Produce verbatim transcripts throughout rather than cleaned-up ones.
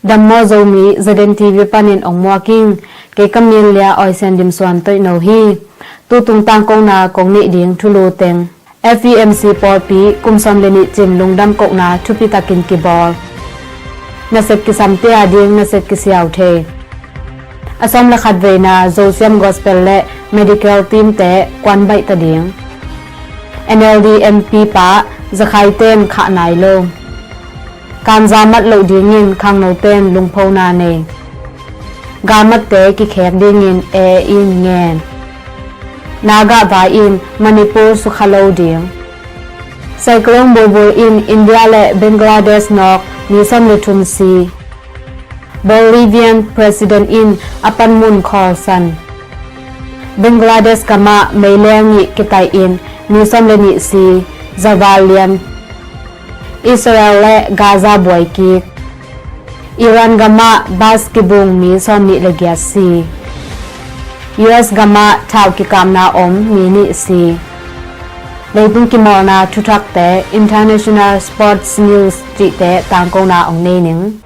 Dam maw Zomi, Zaden T V panin ong muak ing. Kei ka min Lia Oi Sian Dim Suan Toih No hi. Tutung tangkona kong neih ding thulu teng. F E M C pawlpi kum sawm le nih cin lungdam kohna thupi takin kibawl. Nasep kisamte a ding nasep kisiau thei. A sawm le khat veina Zosiam Gospel le medical team te kuan baih ta ding. N L D M P pa Zakhai ten khah nai lo. Kanza mat loh dingin khangno ten lungphona nei. Galmatte kikhek dingin A A in ngen. Naga vai in Manipur sukha lo ding. Cyclone Bulbul in India le Bangladesh nawk mi sawm le thum si. Bolivian President in a panmun khawlsan. Bangladesh gamah meileng nih kitaih in mi sawm le nih si, zaval lian. Israel le Gaza buai kik. Iran gamah bas kibung mi sawm nih le giat si. U S gamah thau kikapna om mi nih si. Leitung kimawlna thuthakte, International Sports News cihte tangkona ong nei ning.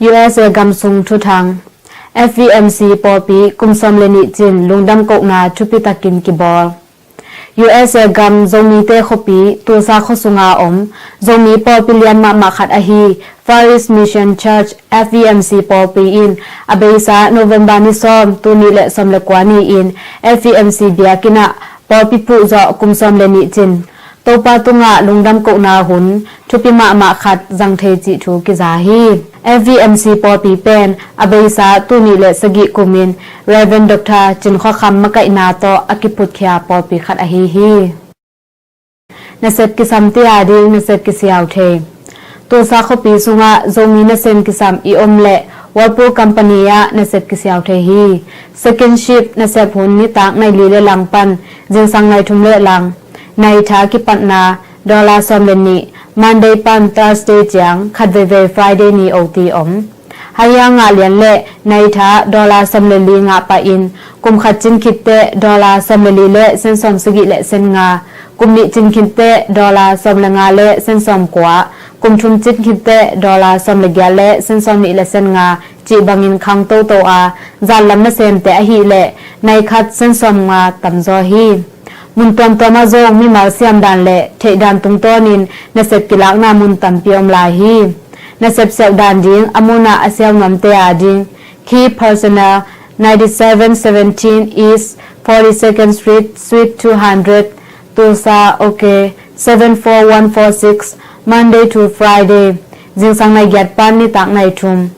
U S A gam sung thuthang. F E M C pawlpi kum sawm le nih cin lungdam kohna thupi takin kibawl. U S A gam Zomite khuapi Tulsa khua sunga om Zomi pawlpi lian mahmah khat ahi Far East Mission Church, F E M C pawlpi in a beisa November ni sawm, tul nih le sawm le kua ni-in F E M C biakinn ah pawlpi phuh zawh kum sawm le nih cin Topa tungah lungdam kohna hun thupi mahmah khat zang thei cih thu kiza hi. F E M C pawlpi pen a beisa tul nih le sagih kumin Rev. Doctor Cin Khua Kham makaihna tawh a kiphutkhia pawlpi khat ahi hi. Nasep kisamte a ding nasep kisiau thei. Tulsa khuapi sungah Zomi nasem kisam i om leh Whirlpool company ah nasep kisiau thei hi. Second shift nasep hun nitak nai li le lang pan zingsang nai thum le lang. Nai tha kipatna dollar sawm le nih, Monday pan Thursday ciang khat veivei Friday ni O T om. Haya ngah lian le nai tha dollar sawm le li ngah pah in, kum khat cin khitteh dollar sawm le li le sen sawm sagih le sen nga, kum nih cin khitteh dollar sawm le nga le sen sawm kua, kum thum cin khitteh dollar sawm le giat le sen sawm nih le sen nga cih bangin khang toto a, zatlam nasemte ahih leh nai khat sen sawm nga tamzaw hi. Mun tuamtuam ah zong mimal siam dan le theih dan tungtawnin nasep kilakna mun tampi om lai hi. Nasep siauh dan ding a mun ah a siau nuamte a ding, Key Personnel, ninety-seven seventeen East forty-second Street, Suite two hundred, Tulsa, OK, seven four one four six, Monday to Friday, zingsang nai giat pan nitak nai thum.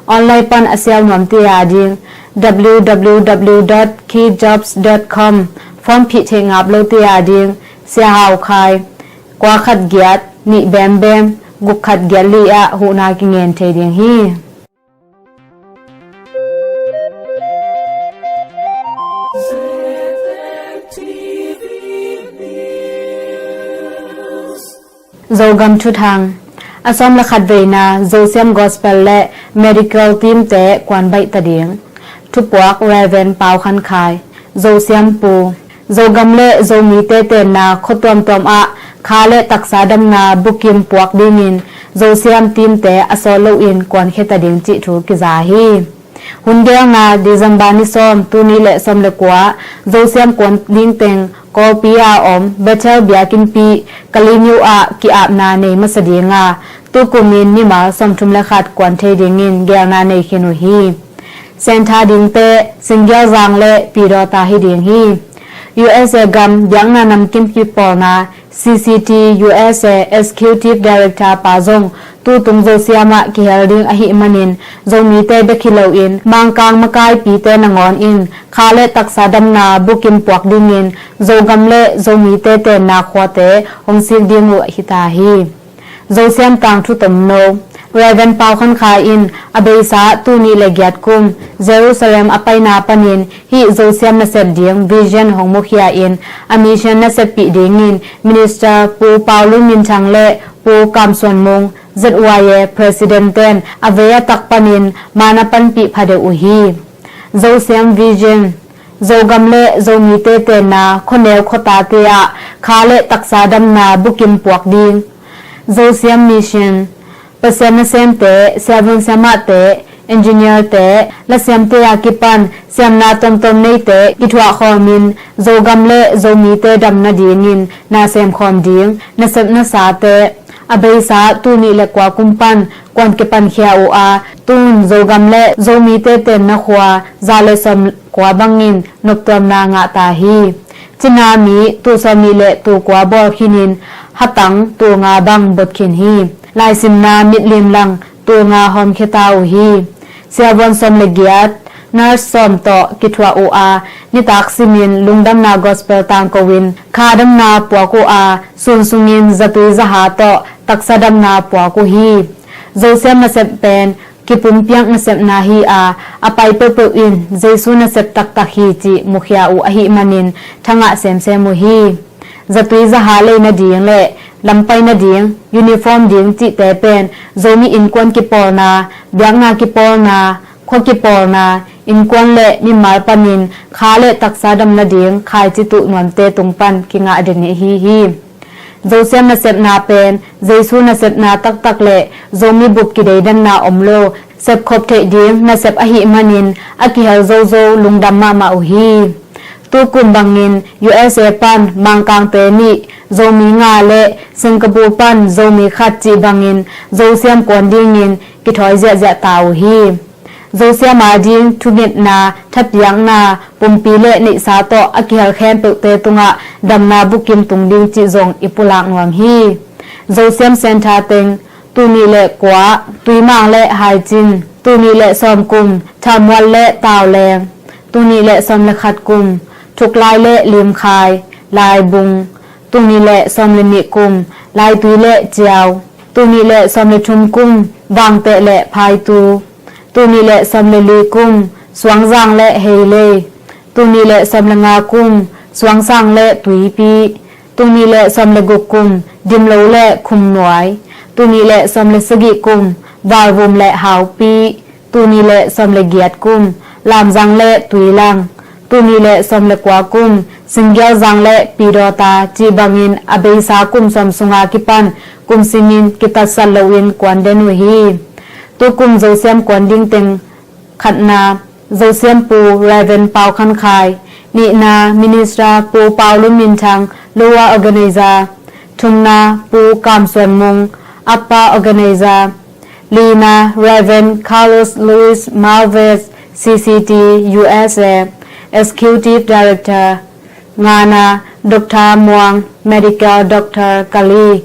Online pan a siau nuamte a ding, W W W dot key jobs dot com, form phih theih ngap lote a ding, Sia Hau Khai, kua khat giat, nih bembem, guk khat giat li ah huhna kingen thei ding hi. Zogam thuthang. A sawm le khat veina Zosiam Gospel le medical team te kuan baih ta ding. Thupuak Rev. Pau Khan Khai, Zosiam Pu. Zogam le Zomite tenna khua tuamtuam ah kha le taksa damna bukim puak dingin Zosiam team te a sawt loin kuankhia ta ding cih thu kiza hi. Hun gelna December ni sawm, tul nih le sawm le kua, Zosiam kuan ding teng Kawlpi a om Bethel biakinnpi Kalaymyo ah ki-apna nei masa ding a, tukumin mimal sawmthum le khat kuan thei dingin gelna nei khin uh hi. Sentha dingte Singialzang le Pidawta hi ding hi. U S A gam biakna namkim kipawlna C C T U S A Executive Director pa zong tutung Zosiam ah kihel ding ahih manin Zomite bek hi loin Mangkang makaipite nangawn in kha le taksa damna bukim puak dingin Zogam le Zomite tenna khuate hong sik ding uh hi ta hi. Zosiam tangthu tomno. Rev. Pau Khan Khai in a beisa tul nih le giat kum Jerusalem a paina panin hih Zosiam nasep ding vision hong mukhia in a mission naseppih dingin Minister Pu Pau Lun Min Thang le Pu Kam Suan Mung, Z Y A President ten a vei a tak panin man a panpih phadeuh uh hi. Zosiam vision, Zogam le Zomite tenna khuaneu khuatate ah kha le taksa damna bukim puak ding. Zosiam mission, Pasian nasemte, siavuan siamahte, engineerte, lasiamte a kipan siamna tomtom neite kithuah khawmin Zogam le Zomite damna dingin na semkhawm ding nasep nasate a beisa tul nih le kua kum pan kuan kipankhia uh a, tun Zogam le Zomite tenna khua za le sawm kua bangin noptuamna ngah ta hi. Cina mi tul sawm nih le tul kua bawl khinin hatang tul nga bang bot khin hi. Laisimna mitlim lang tul nga hawmkhia ta uh hi. Siavuan sawm le giat, nurse sawm tawh kithuah uh a, nitak simin lungdamna gospel tangko in kha damna puak uh a, sun sungin zatui zaha tawh taksa damna puak uh hi. Zosiam nasep pen kipumpiak nasepna hi a, a pai peuhpeuh in Jesu nasep taktak hi cih mukhia uh ahih manin thangah semsem uh hi. Zatui zaha lei nading le lampai nading, uniform ding cihte pen Zomi innkuan kipawlna, biakna kipawlna, khua kipawlna, innkuan le mimal panin kha le taksa dam nading khaici tuh nuamte tung pan kingah den hi hi. Zosiam nasepna pen Jesu nasepna taktak le Zomi bup kideidanna om lo, sepkhop theih ding nasep ahih manin a kihel zozo lungdam mahmah uh hi. Tukum bangin U S A pan Mangkangte nih Zomi nga le Singapore pan Zomi khat cih bangin Zosiam kuan dingin kithawi ziahziah ta uh hi. Zosiam a ding thungetna, thapiakna, pumpi le neihsa tawh a kihel khempeuhte tungah damna bukim tung ding cih zong i pulak nuam hi. Zosiam Center teng, tul nih le kua, Tuimang le Haicin, tul nih le sawm kum, Thamual le Tauleng, tul nih le sawm le khat kum, Thuklai le Limkhai, Laibung, tul nih le sawm le nih kum, Laitui le Ciau, tul nih le sawm le thum kum, Vangteh le Phaitu, tul nih le sawm le li kum, Suangzang le Heilei, tul nih le sawm le nga kum, Suangsang le Tuipi, tul nih le sawm le guk kum, Dimlo le Khumnuai, tul nih le sawm le sagih kum, Valvum le Haupi, tul nih le sawm le giat kum, Lamzang le Tuilang, tul nih le sawm le kua kum, Singgialzang le Pidawta cih bangin a beisa kum sawm sunga kipan kum simin kitatsat loin kuan den uh hi. Tukum Zosiam kuan ding teng, khatna, Zosiam Pu Rev. Pau Khan Khai, nihna, Minister Pu Pau Lun Min Thang, Lower Organizer, thumna, Pu Kam Suan Mung, Upper Organizer, lina, Rev. Carlos Luis Malves, C C T, U S A, Executive Director, ngana, Doctor Muang, Medical Doctor Kali,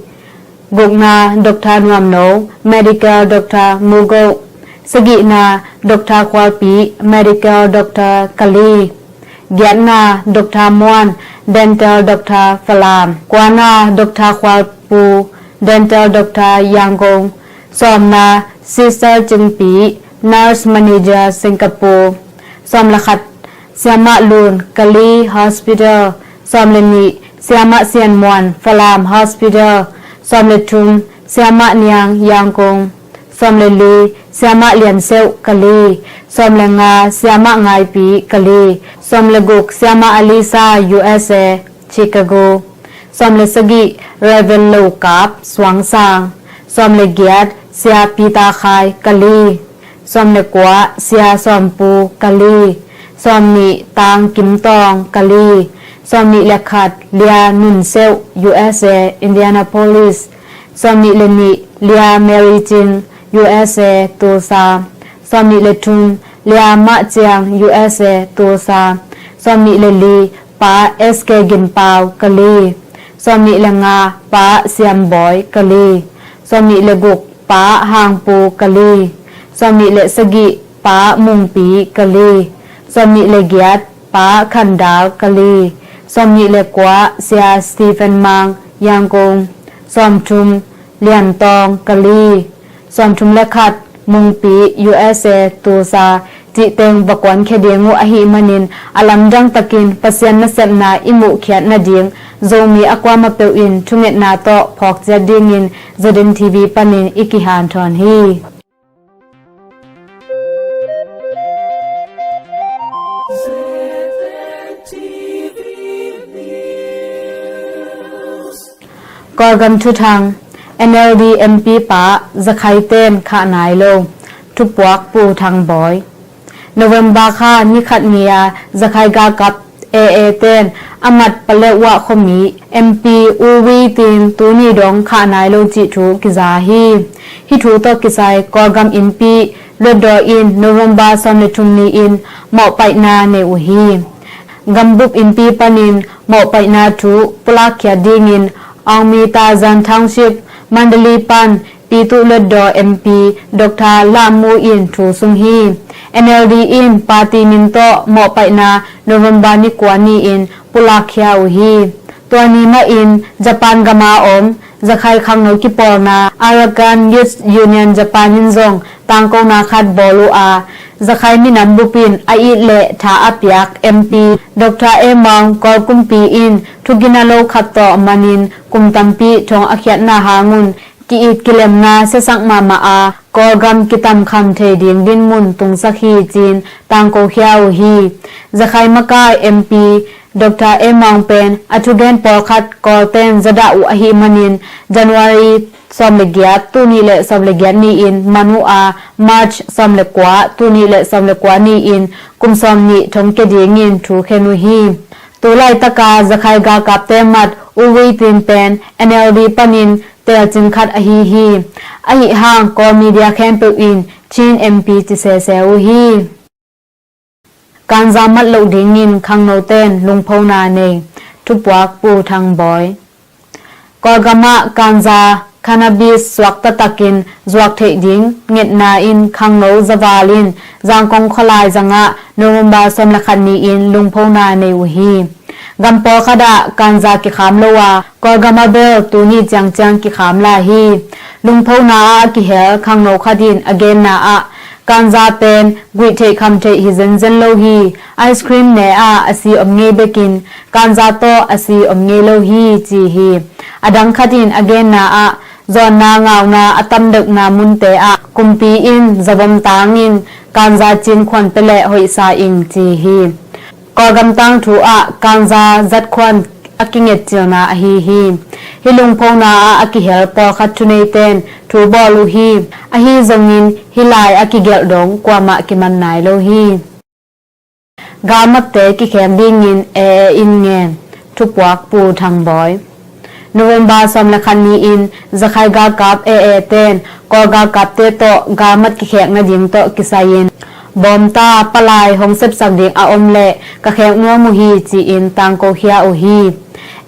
gukna, Doctor Nuam No, Medical Doctor Mugo, sagihna, Doctor Khualpi, Medical Doctor Kali, giatna, Doctor Muan, Dental Doctor Falam, kuana, Doctor Khualpu, Dental Doctor Yangon, sawmna, Sister Cingpi, Nurse Manager Singapore, sawm le khat, Siamah Lun, Kali Hospital, sawm le nih, Siamah Sian Muan, Falam Hospital, sawm le thum, Siamah Niang, Yangon, sawm le li, Siamah Lian Seuh, Kali, sawm le nga, Siamah Ngaipi, Kali, sawm le guk, Siamah Alisa, U S A, Chicago, sawm le sagih, Rev. Lo Kap, Suangsang, sawm le giat, Sia Peter Khai, Kali, sawm le kua, Sia Sawm Pu, Kali, sawm nih, Tang Kim Tawng, Kali, sawm nih le khat, Lia Nun Seuh, U S A, Indianapolis, sawm nih le nih, Lia Mary Cing, U S A, Tulsa, sawm nih le thum, Lia Mah Ciang, U S A, Tulsa, sawm nih le li, Pa S K Gin Pau, Kali, sawm nih le nga, Pa Siam Bawi, Kali, sawm nih le guk, Pa Hang Pu, Kali, sawm nih le sagih, Pa Mung Pi, Kali, sawm nih le giat, Pa Khan Dal, Kali, sawm nih le kua, Sia Stephen Mang, Yangon, sawm thum, Lian Tawng, Kali, sawmthum le khat, Mungpi, U S A, Tulsa, cih teng va kuankhia ding uh ahih manin a lamdang takin Pasian nasepna i muhkhiat nading Zomi a kuamah peuh in thungetna tawh phawk ciat dingin Zeden T V panin i kihanthawn hi. Kawlgam thuthang. N L D M P pa Zakhai ten khah nai lo. Thupuak Pu Thang Bawi. November kha ni khat ni-a Zakhai galkap A A ten a mat Paletwa khuami M P U Win Tin tuni dong khah nai lo cih thu kiza hi. Hih thu tawh kisai Kawlgam innpi Hluttaw in November sawm le thum ni-in mawhpaihna nei uh hi. Gambup innpi panin mawhpaihna thu pulakkhiat dingin Aung Mita Zan Township, Mandalay pan Pyithu Hluttaw M P Doctor Lah Mu in thu sung hi. N L D in party min tawh mawhpaihna November ni kua ni-in pulakkhia uh hi. Tua ni mahin Japan gama om Zakhai khangno kipawlna Arakan Youth Union Japan in zong tangkona khat bawl uh a, Zakhai minam bup in a it le tha a piak M P Doctor A Maung Kawl kumpi in thugina lo khat tawh manin kum tampi thong a khiatna hangun ki-it kilemna siasak mahmah a, Kawlgam kitamkham thei ding dinmun tungsak hi ci-in tangkokhia uh hi. Zakhai makai M P Doctor A Maung pen a thugen pawlkhat Kawlten zadah uh ahih manin January sawm le giat, tul nih le sawm le giat ni-in man uh a, March sawm le kua, tul nih le sawm le kua ni-in kum sawm nih thong kia dingin thu khen uh hi. Tu laitaka Zakhai galkapte mat U Win Tin pen N L D panin telcin khat ahi hi. Ahi hang Kawl media khempeuh in Chin M P ci sese uh hi. Ganja mat loh dingin khangnoten lungphona nei. Thupuak Pu Thang Bawi. Kawlgamah ganja, cannabis suak taktakin zuak theih ding ngetna in khangno zaval in Zangkong khualai zangah November sawm le khat ni-in lungphona nei uh hi. Gam pawlkhat ah ganja kikham lo a, Kawlgam ah bel tuni ciangciang kikham lai hi. Lungphona ah a kihel khangno khat in a genna ah, ganja pen guih theih kham theih hi zenzen lo hi. Ice cream ne ah a si om ngei bekin ganja tawh a si om ngei lo hi ci hi. A dang khat in a genna ah, zawnna ngauna a tamdeuhna munte ah kumpi in zavom tangin ganja cin khuan pia leh hoihsa ing ci hi. Kawlgam tangthu ah ganja zat khuan a kingetcilna ahi hi. Hih lungphona ah a kihel pawlkhat thuneiten thu bawl uh hi. Ahi zongin hih lai a kigelh dong kuamah kiman nai lo hi. Galmatte kikhek dingin A A in ngen. Thupuak Pu Thang Bawi. November sawm le khat ni-in Zakhai galkap A A ten Kawl galkapte tawh galmat kikhek nading tawh kisai-in bawmta palai hong sepsak ding a om leh ka khek nuam uh hi ci-in tangkokhia uh hi.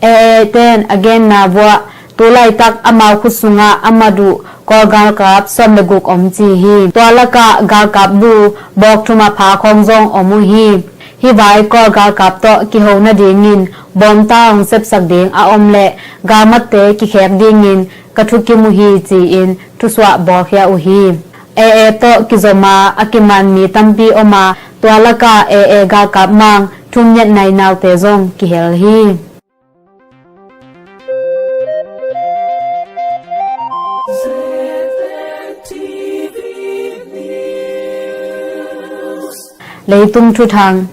A A ten a genna vuah tu laitak amau khut sungah a mat uh Kawl galkap sawm le guk om ci hi. Tua lakah galkap bu bawk thum a pha khawng zong om uh hi. Hih vai Kawl galkap tawh kiho nadingin bawmta hong sepsak ding a om leh galmatte kikhek dingin ka thukim uh hi ci-in thusuah bawlkhia uh hi. A A tawh kizom a a kiman mi tampi om a, tua lakah A A galkap mang thum ngiat nai naute zong kihel hi. Leitung thuthang.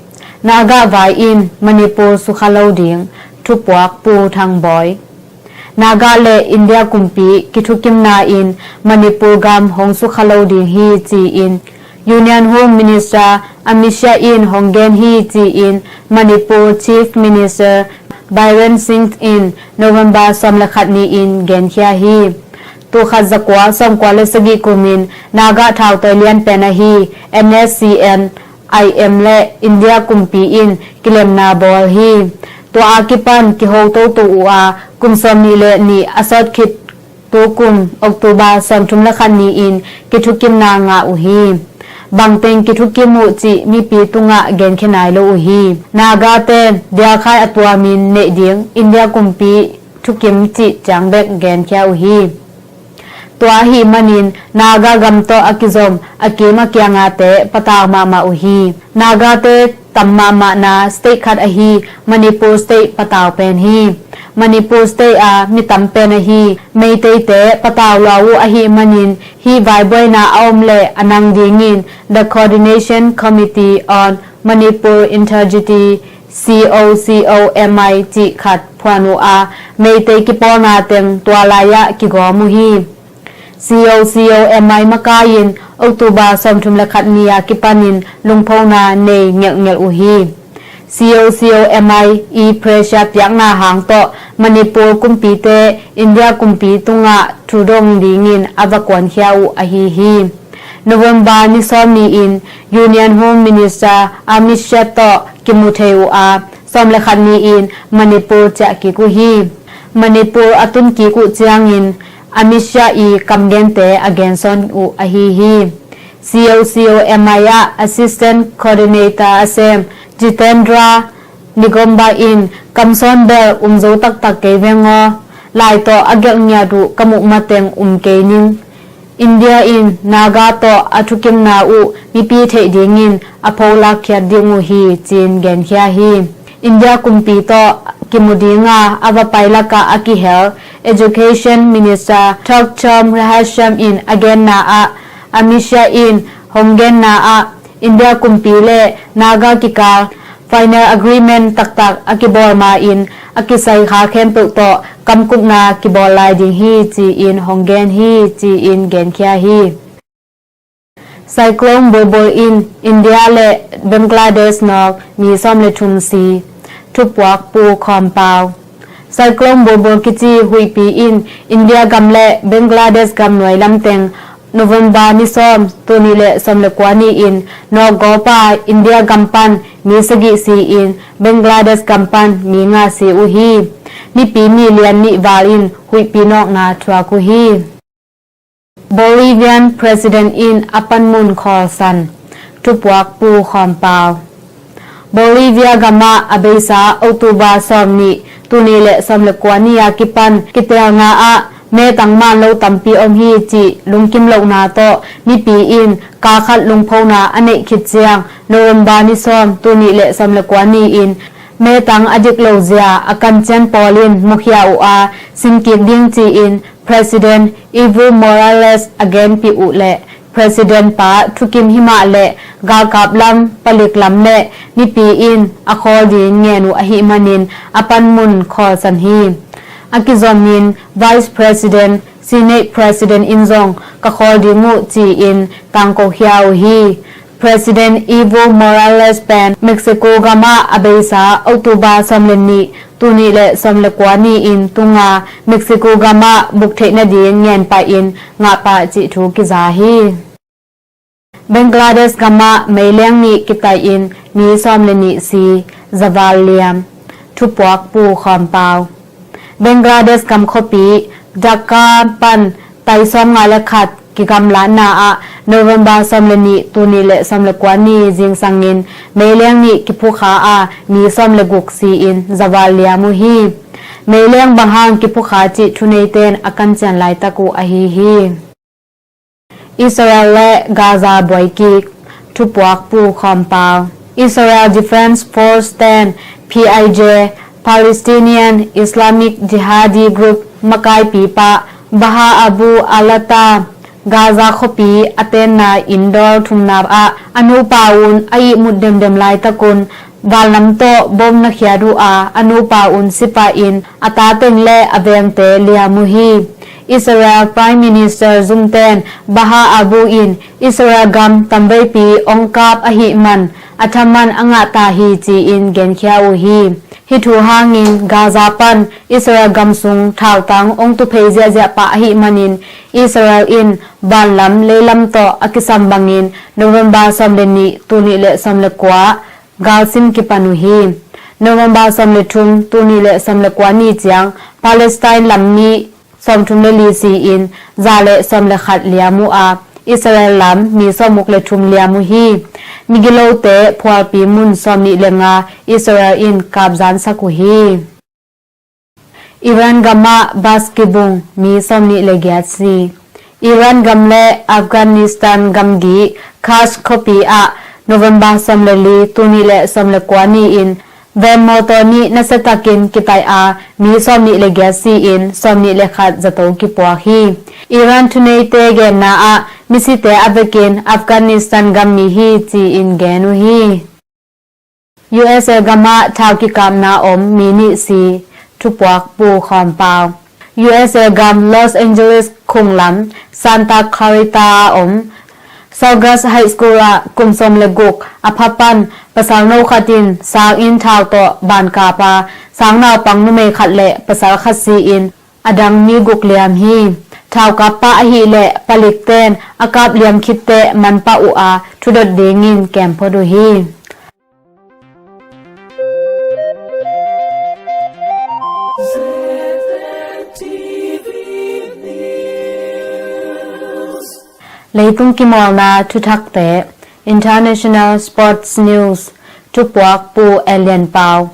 Naga vai in Manipur sukha lo ding. Thupuak Pu Thang Bawi. Naga le India kumpi kithukimna in Manipur gam hong sukha lo ding hi ci-in Union Home Minister Amit Shah in hong gen hi ci-in Manipur Chief Minister Biren Singh in November sawm le khat ni-in genkhia hi. Tul khat za kua sawm kua le sagih kumin Naga thautawi lianpen ahi N S C N I M le India kumpi in kilemna bawl hi. Tua a kipan kiho toto uh a, kum sawm nih le nih a sawt khit tu kum October sawmthum le khat ni-in kithukimna ngah uh hi. Bangteng kithukim uh cih mipi tungah genkhia nai lo uh hi. Naga ten dialkhai a tuamin neih ding India kumpi thukim cih ciang bek genkhia uh hi. Tua ahih manin Naga gam tawh a kizom a kim a kiangate patau mahmah uh hi. Nagate tam mahmahna state khat ahi Manipur state patau pen hi. Manipur state a mi tam pen ahi Meiteite patau lua uh ahih manin hih vaibuaina a om leh a nang dingin The Coordination Committee on Manipur Integrity, C O C O M I, cih khat phuan uh a, Meitei kipawlna teng tua lai-ah kigawm uh hi. C O C O M I makai-in October sawmthum le khat ni-a kipanin lungphona nei ngelhngelh uh hi. C O C O M I i pressure piakna hang tawh Manipur kumpite India kumpi tungah thudong dingin a va kuankhia uh ahi hi. November ni sawm ni-in Union Home Minister Amit Shah tawh kimu thei uh a, sawm le khat ni-in Manipur ciah kik uh hi. Manipur a tun kik uh ciangin Amit Shah i kamgente a gensawn uh ahi hi. C O C O M I ah Assistant Coordinator a sem Jitendra Nigomba in kamsawn bel um zo taktak kei veng aw, lai tawh a gelh ngiat uh ka muh mateng um kei ning. India in Naga tawh a thukimna uh mipi theih dingin a pholak khiat ding uh hi, ci-in genkhia hi. India kumpi tawh kimu dinga a va pai lakah a kihel Education Minister Thakcham Rahashyam in a genna ah, Amit Shah in hong genna ah, India kumpi le Naga kikal final agreement taktak a kibawl ma-in a kisai kha khempeuh tawh kamkupna kibawl lai ding hi, ci-in hong gen hi, ci-in genkhia hi. Cyclone Bulbul in India le Bangladesh nawk mi sawm le thum si. Thupuak Pu Khawm Pau. Cyclone Bulbul kici huihpi in India gam le Bangladesh gam nuai lamteng November ni sawm, tul nih le sawm le kua ni-in nawkgawpa India gam pan mi sagih si-in Bangladesh gam pan mi nga si uh hi. Mipi milian nih val in huihpi nawkna thuak uh hi. Bolivian President in a panmun khawlsan. Thupuak Pu Khawm Pau. Bolivia gamah a beisa October sawm nih, tul nih le sawm le kua ni-a kipan kitelna ah metang man lo tampi om hi cih lungkim lohna tawh mipi in kal khat lungphona a neih khit ciang November ni sawm, tul nih le sawm le kua ni-in metang a dik lo zia a kancian pawl in mukhia uh a, sim kik ding ci-in President Evo Morales a genpih uh le President pa thukim himah le galkap lam, palik lam le mipi in a khawl ding ngen uh ahih manin a panmun khawlsan hi. A kizomin Vice President, Senate President in zong ka khawl ding uh ci-in tangkokhia uh hi. President Evo Morales pen Mexico gamah a beisa October sawm le nih, tul nih le sawm le kua ni-in tunga Mexico gamah buk theih nading ngen pahin ngah pah cih thu kiza hi. Bangladesh gamah meileng nih kitaihin mi sawm le nih si, zaval liam. Thupuak Pu Khawm Pau. Bangladesh gam khuapi Dhaka pan tai sawmnga le khat kigamlatna ah November sawm le nih, tul nih le sawm le kua ni zingsangin meileng nih kiphukha a, mi sawm le guk si-in zaval liam uh hi. Meileng bang hang kiphukha cih thuneite in a kancian laitak uh ahi hi. Israel le Gaza buaikik. Thupuak Pu Khawm Pau. Israel Defense Force ten, P I J, Palestinian Islamic Jihadi Group makaipipa Baha Abu Alata Gaza khuapi a tenna inn dawl thumna ah a nupa un a ihmut demdem laitakun vanlam tawh bom na khiat uh a, a nupa un si pahin a tateng le a vengte liam uh hi. Israel Prime Minister zumten Baha Abu in Israel gam tamveipi ong kap ahih man a thaman a ngah ta hi ci-in genkhia uh hi. Hih thu hangin Gaza pan Israel gam sung thautang ong tuphei ziahziah pah ahih manin Israel in vanlam leilam tawh a kisam bangin November sawm le nih, tul nih le sawm le kua galsim kipan uh hi. November sawm le thum, tul nih le sawm le kua ni ciang Palestine lam mi sawmthum le li si-in za le sawm le khat liam uh a, Israel lam mi sawmguk le thum liam uh hi. Migilote phualpi mun sawm nih le nga Israel in kapzansak uh hi. Iran gamah bus kibung mi sawm nih le giat si. Iran gam le Afghanistan gamgi Kars khuapi ah November sawm le li, tul nih le sawm le kua ni-in van mawtaw nih nasiatakin kitai a, mi sawm nih le giat si-in sawm nih le khat zato kipuak hi. Iran thuneite genna ah misite a vekin Afghanistan gammi hi ci-in gen uh hi. U S A gamah thau kikapna om mi nih si, thupuak Pu Khawm Pau. U S A gam Los Angeles khunglam Santa Clarita a om Saugus High School ah kum sawm le guk a pha pan pasal no khat in sang in thau tawh ban kap a, sang naupang numei khat le pasal khat si-in a dang mi guk liam hi. Thau kap pah ahih leh palik ten a kap liam khit teh manpah uh a, thudot dingin kem phot uh hi. Leitung kimawlna thuthakte, International Sports News, thupuak Pu Elian Pau.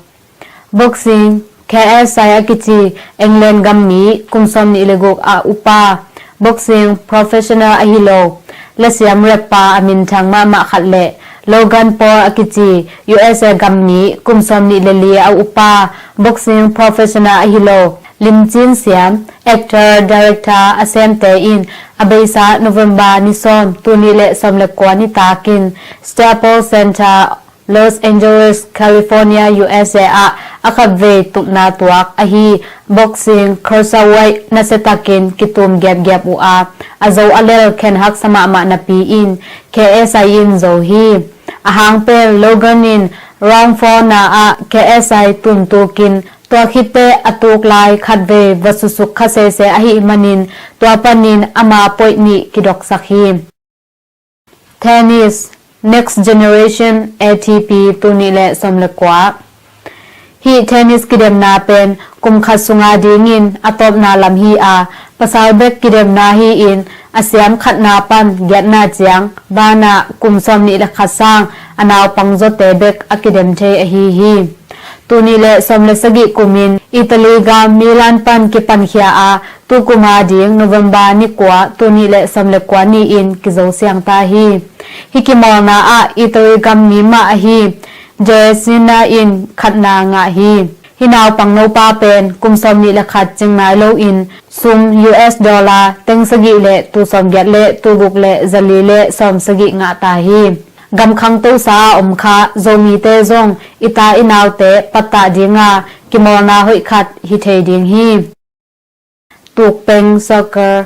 Boxing, K S I a kici England gammi kum sawm nih le guk a upa, boxing professional ahi lo, lasiam rappa a minthang mahmah khat le Logan Paul a kici U S A gammi kum sawm nih le li a upa, boxing professional ahi lo, limcin siam, actor, director a semte in a beisa November ni sawm, tul nih le sawm le kua nitakin Staples Center, Los Angeles, California, U S A ah a khatvei tupna tuak ahi boxing cruiserweight nasiatakin kitum giapgiap uh a, a zo a lel khen haksa mahmah napi-in K S I in zo hi. A hang pen Logan in round four na ah K S I tumtukin, tua khit teh a tuk lai khatvei va susuk kha sese ahih manin tua panin ama point nih kidoksak hi. Tennis, Next Generation A T P tul nih le sawm le kua. Hih tennis kidemna pen kum khat sunga dingin a tawpna lam hi a, pasal bek kidemna hi-in a siam khatna pan giatna ciang vanah kum sawm nih le khat sang a naupang zawte bek a kidem thei ahi hi. Tul nih le sawm le sagih kumin Italy gam Milan pan kipankhia a, tu kuma ding November ni kua, tul nih le sawm le kua ni-in kizo siang ta hi. Hih kimawlna ah Italy gam mi mah ahi Jesina in khatna ngah hi. Hih naupang nopa pen kum sawm nih le khat cing nai loin sum U S dollar teng sagih le tul sawm giat le tul guk le zali le sawm sagih ngah ta hi. Gam khangtosa a om kha Zomite zong i ta i naute pattah dinga kimawlna hoih khat hi thei ding hi. Tukpeng soccer,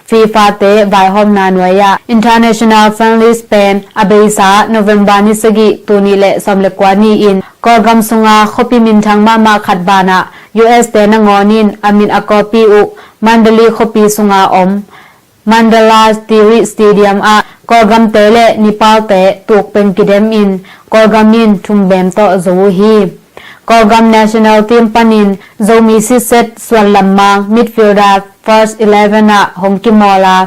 FIFA te vaihawmna nuai-ah international friendlies pen a beisa November ni sagih, tul nih le sawm le kua ni-in Kawlgam sunga khuapi minthang mahmah khat banah U S te nangawn in a min a kawpi uh Mandalay khuapi sunga om Mandala Tiri Stadium ah Kawlgamte le Nepalte tukpeng kidem in Kawlgam in thum bem tawh zo uh hi. Kawlgam national team panin Zomi sitset Suan Lam Mang midfielder first eleven ah hong kimawl a,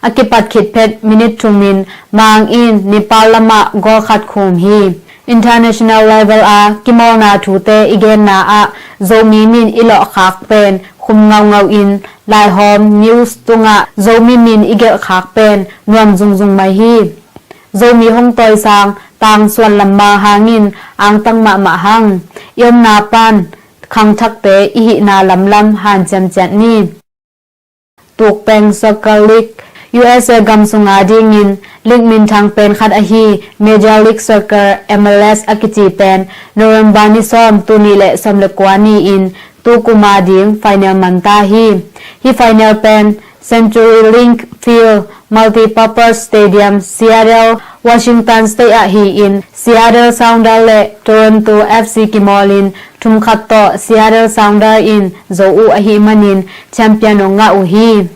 a kipat khit phet minit thum in Mang in Nepal lamah goal khat khum hi. International level a kimawlna thute i genna ah Zomi min i lawhkhak pen khum ngaungau in Laihawm News tungah Zomi min i gelhkhak pen nuam zungzung mai hi. Zomi hong tawisang tang Suan Lam Mang hangin angtang mahmah hang. I omna pan khangthakte i hihna lamlam hanciam ciat ni. Tukpeng Soccer League, U S A gam sunga dingin league minthang pen khat ahi Major League Soccer, M L S a kici pen November ni sawm, tul nih le sawm le kua ni-in tu kuma ding final man ta hi. Hih final pen CenturyLink Field, Multipurpose Stadium, Seattle, Washington State ah hi-in Seattle Sounders le Toronto F C kimawlin thum khat tawh Seattle Sounders in zo uh ahih manin champion hong ngah uh hi.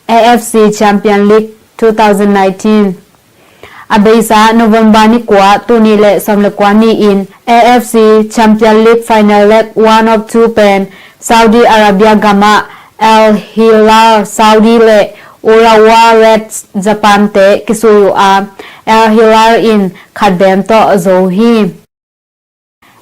A F C Champion League two thousand nineteen. A beisa November ni kua, tul nih le sawm le kua ni-in A F C Champion League final leg one of two pen Saudi Arabia gamah Al Hilal Saudi le Urawa Reds Japan te kisui uh a, Al Hilal in khat bem tawh zo hi.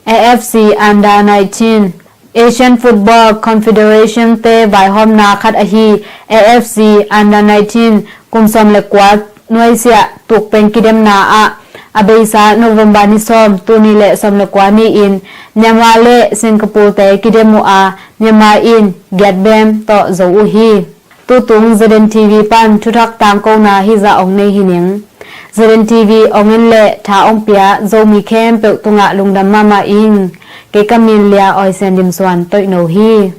A F C Under nineteen, Asian Football Confederation te vaihawmna khat ahi A F C Under nineteen kum sawm le kua nuaisiah tukpeng kidemna ah a beisa November ni sawm, tul nih le sawm le kua ni-in Myanmar le Singapore te kidem uh a, Myanmar in giat bem tawh zo uh hi. Tutung Z N T V pan thuthak tangkona hizah ong nei hi ning. Z N T V ong en le tha ong pia Zomi khempeuh tungah lungdam mahmah ing. Kei ka min Lia Awi Sian Dim Suan Toihno hi.